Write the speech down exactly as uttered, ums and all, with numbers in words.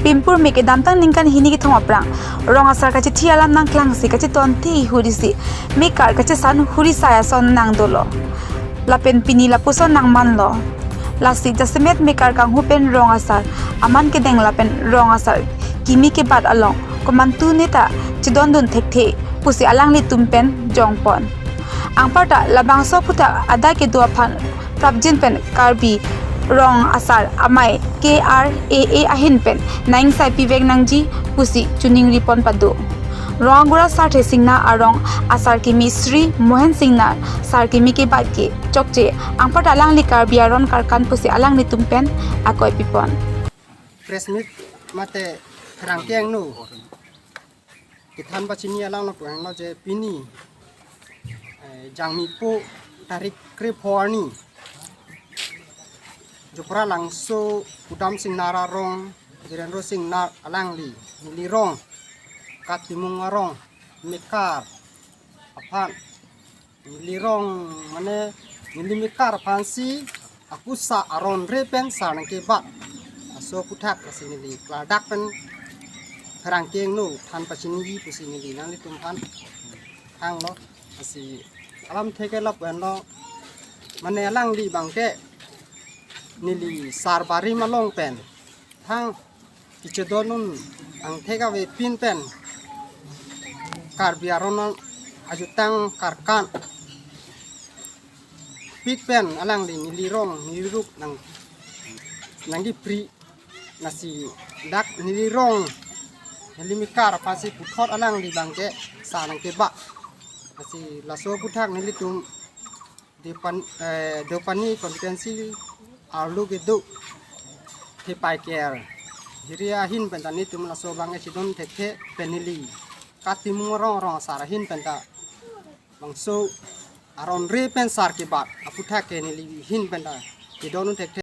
Dimpur me kedamtang ningkan hini kethom aphrang rong asar kachethi alam nangklangsi kachetonte ahut isi mekar kachesan huri sai ason nangdolo. Lapen pini lapuson nangmanlo. Lasi jasemet mekar kanghu pen rong asar aman kedeng lapen rong asar kimi kebat along komantu neta chedondun thekthe pusi alanglitum pen jongpon. Anparta labangso aphuthak adai kedo aphan prapjin pen Karbi Rong Asar Amei K R A A ahin pen nang-ingsai pivek nangji pusi choningripon pado. Rong agura sarthe singnar arong asar kimi Sri Mohen Singnar sar kimi kebat ke chokche anparta alangli Karbi aron karkan pusi alanglitum pen akoi pipon. Press meet mate pherangke angno kethan pachini alam lapu-an lo je pini, eh, Jangmipo tarik krepho arni Jopra Langso Kudam Singnar arong Jirendra Singnar alangli neli rong Katimung arong mekar aphan neli rong mane neli mekar aphansi akusa aron re pen sar nangkebat aso aphuthak lasi neli klardak pen pherangke angno than pachiniji pusi neli nanglitum aphan hanglo. Lasi alamthe ke lapu-an lo, mane alangli abangke neli sar barim along pen thang kechedondun angthek avepin pen Karbi aron ajutang karkan pik pen alangli neli rong neli ruk nang nangkipri, lasi dak neli rong neli mekar aphansi puthot alangli abangke sar nangkebat. Lasi laso aphuthak nelitum Depan, eh, Deopani constituency arlo kedo Thepai Ker area ahin penta nelitum laso abangke chedon thekthe pen neli Katimung arong rong asar ahin penta bangso aron re pen sar kebat aphuthak ke neli ahin penta chedondun thekthe.